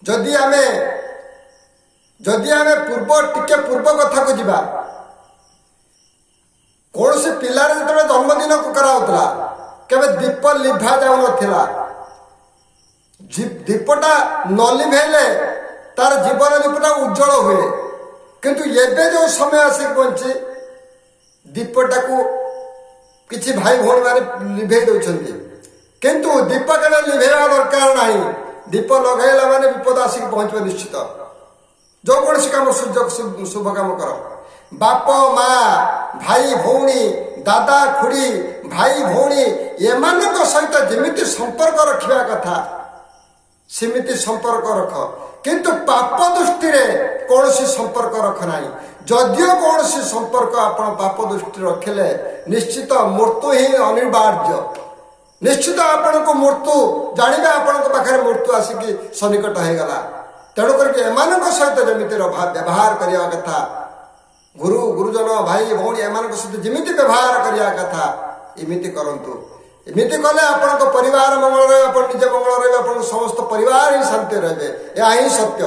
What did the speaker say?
ଯଦି ଆମେ ଟିକେ ପୂର୍ବ କଥାକୁ ଯିବା, କୌଣସି ପିଲାର ଯେତେବେଳେ ଜନ୍ମଦିନ କରାହଉଥିଲା, କେବେ ଦୀପ ଲିଭା ଯାଉନଥିଲା। ଦୀପଟା ନ ଲିଭେଇଲେ ତାର ଜୀବନ ଦୀପଟା ଉଜ୍ଜଳ ହୁଏ। କିନ୍ତୁ ଏବେ ଯୋଉ ସମୟ ଆସିକି ପହଞ୍ଚି, ଦୀପଟାକୁ କିଛି ଭାଇ ଭଉଣୀ ମାନେ ଲିଭେଇ ଦଉଛନ୍ତି। କିନ୍ତୁ ଦୀପ କେବେ ଲିଭେଇବା ଦରକାର ନାହିଁ। ଦୀପ ଲଗାଇଲା ମାନେ ବିପଦ ଆସିକି ପହଞ୍ଚିବ ନିଶ୍ଚିତ। ଯେକୌଣସି କାମ ଶୁଭ କାମ କର, ବାପ ମା, ଭାଇ ଭଉଣୀ, ଦାଦା ଖୁଡି, ଭାଇ ଭଉଣୀ, ଏମାନଙ୍କ ସହିତ ଯେମିତି ସମ୍ପର୍କ ରଖିବା କଥା ସେମିତି ସମ୍ପର୍କ ରଖ। କିନ୍ତୁ ପାପ ଦୃଷ୍ଟିରେ କୌଣସି ସମ୍ପର୍କ ରଖ ନାହିଁ। ଯଦିଓ କୌଣସି ସମ୍ପର୍କ ଆପଣ ପାପ ଦୃଷ୍ଟିରେ ରଖିଲେ, ନିଶ୍ଚିତ ମୃତ୍ୟୁ ହିଁ ଅନିବାର୍ଯ୍ୟ। ନିଶ୍ଚିତ ଆପଣଙ୍କୁ ମୃତ୍ୟୁ ଜାଣିବେ, ଆପଣଙ୍କ ପାଖରେ ମୃତ୍ୟୁ ଆସିକି ସନ୍ନିକଟ ହେଇଗଲା। ତେଣୁ କରିକି ଏମାନଙ୍କ ସହିତ ଯେମିତି ବ୍ୟବହାର କରିବା କଥା, ଗୁରୁ ଗୁରୁଜନ, ଭାଇ ଭଉଣୀ, ଏମାନଙ୍କ ସହିତ ଯେମିତି ବ୍ୟବହାର କରିବା କଥା, ଏମିତି କରନ୍ତୁ। ଏମିତି କଲେ ଆପଣଙ୍କ ପରିବାର ମଙ୍ଗଳ ରହିବ, ଆପଣ ନିଜେ ମଙ୍ଗଳ ରହିବେ, ଆପଣଙ୍କ ସମସ୍ତ ପରିବାର ହିଁ ଶାନ୍ତି ରହିବେ। ଏହା ହିଁ ସତ୍ୟ।